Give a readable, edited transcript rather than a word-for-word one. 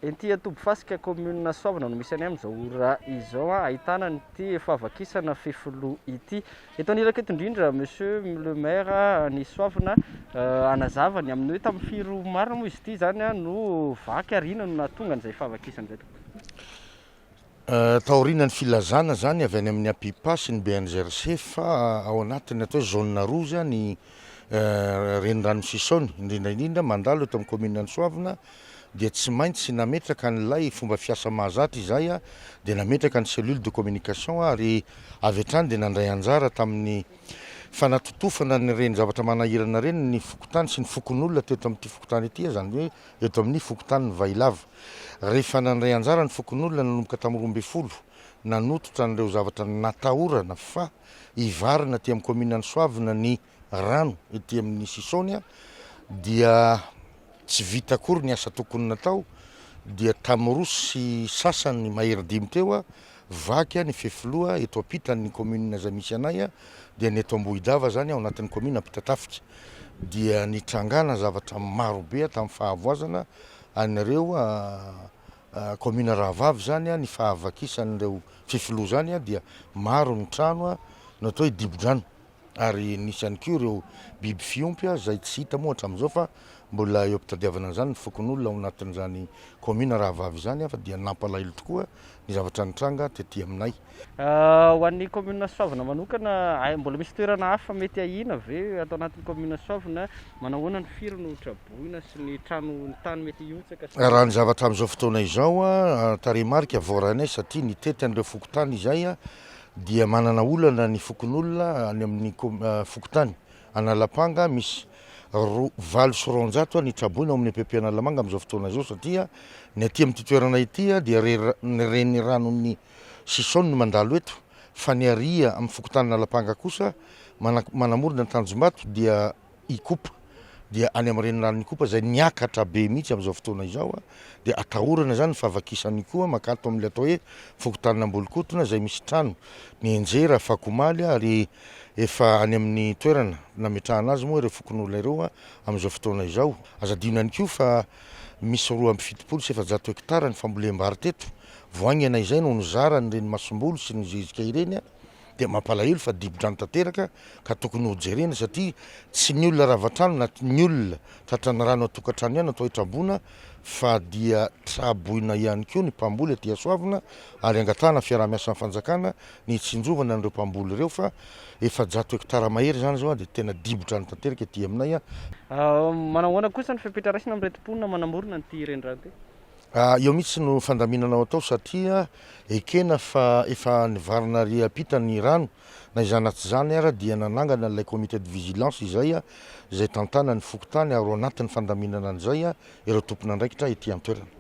Ety Antobifasika, kaominina Soavina no misy anay amin'izao ora izao, ahitana an'ity fahavakisana fefiloha ity. Eto anilako eto indrindra Monsieur le maire ny Soavina hanazava ny amin'ny hoe tamin'ny firy marina moa izy ity izany no vaky ary inona no nahatonga an'izay fahavakisana izay tompoko? Taorian'ny filazana izany avy any amin'ny APIPA sy ny BNGRC fa ao anatin'ny atao hoe zone rouge ny renirano Sisaony, indrindra indrindra mandalo eto amin'ny kaominina Soavina, dia tsy maintsy nametraka an'ilay fomba fiasa mahazatra izahay, dia nametraka ny cellule de communication ary avy hatrany dia nandray anjara tamin'ny fanatotofana an'ireny zavatra manahirana ireny ny fokontany sy ny fokonolona teto amin'ity fokontany ity, izany hoe eto amin'ny fokontanin'i Vahilava. Rehefa nandray anjara ny fokonolona nanomboka tamin'ny 12 nanototra an'ireo zavatra natahorana fa hivarina aty amin'ny kaominina Soavina ny rano ety amin'ny Sisaony dia tsy vita akory ny asa tokony natao dia tamin'ny 2:15 teo vaky ny fefiloha eto ampitan'ny commune izay misy anay dia ny eto Ambohidava izany ao anatin'ny commune Ampitatafika dia nitrangana zavatra maro be tamin'ny fahavoazana an'ireo commune rahavavy izany ny fahavakisan'ireo fefiloha izany dia maro ny trano no atao hoe dibo-drano. Ary nisy ihany koa ireo biby fiompy izay tsy hita moa hatramin'izao fa mbola eo am-pitadiavana an'izany ny fokonolona ao anatin'izany kaominina rahavavy izany fa dia nampalahelo tokoa ny zavatra nitranga tety aminay. Ho an'ny kaominina Soavina manokana, mbola misy toerana hafa mety ahiana ve ato anatin'ny kaominina Soavina? Manahoana ny firy no traboina sy ny trano, ny tany mety hihotsaka sy ny. Raha ny zavatra amin'izao fotoana izao, tarehimarika voarainay satria nitety an'ireo fokontany izay dia manana olana ny fokonolona any amin'ny fokontany Analapanga misy roa 208 ny traboina ao amin'ny EPP Analamanga amin'izao fotoana izao satria ny aty amin'ity toerana ity dia ny reniranon'ny Sisaony no mandalo eto fa ny ary amin'ny fokontany Analapanga kosa manamorona ny Tanjombato dia Ikopa dia any amin'ny reniranon'i Ikopa izay niakatra be mihitsy amin'izao fotoana izao dia atahorana izany ny fahavakisan'i Ikoa mankato amin'ilay atao hoe fokontanin'Ambolokotona izay misy trano nianjera afakomaly ary efa any amin'ny toerana nametrahana azy moa ireo fokonolona ireo amin'izao fotoana izao. Aza adino ihany koa fa misy 472 hektara ny fambolem-bary teto, vao haingana izay no nizara an'ireny masomboly sy ny zezika ireny. dia mampalahelo fa dibo-drano tanteraka ka tokony ho jerena satria tsy ny olona rava trano na ny olona tratran'ny rano an-tokantrano ihany no atao hitraboina fa dia traboina ihany koa ny mpamboly aty Hasoavina ary angatahana fiaraha-miasa amin'ny fanjakana ny hitsinjovana an'ireo mpamboly ireo fa 400 hektara mahery izany izao dia tena dibo-drano tanteraka aty aminay. Manao ahoana kosa ny fepetra raisina amin'ireto mponina manamorona an'ity renirano ity? Eo mihitsy no fandaminana ao atao satria ekena fa efa nivarina ary ampita ny rano, na izany na tsy izany ara dia nanangana ilay comité de vigilance izay, izay tantanan'ny fokontany ary ao anatin'ny fandaminana an'izay ireo tompon'andraikitra ety an-toerana.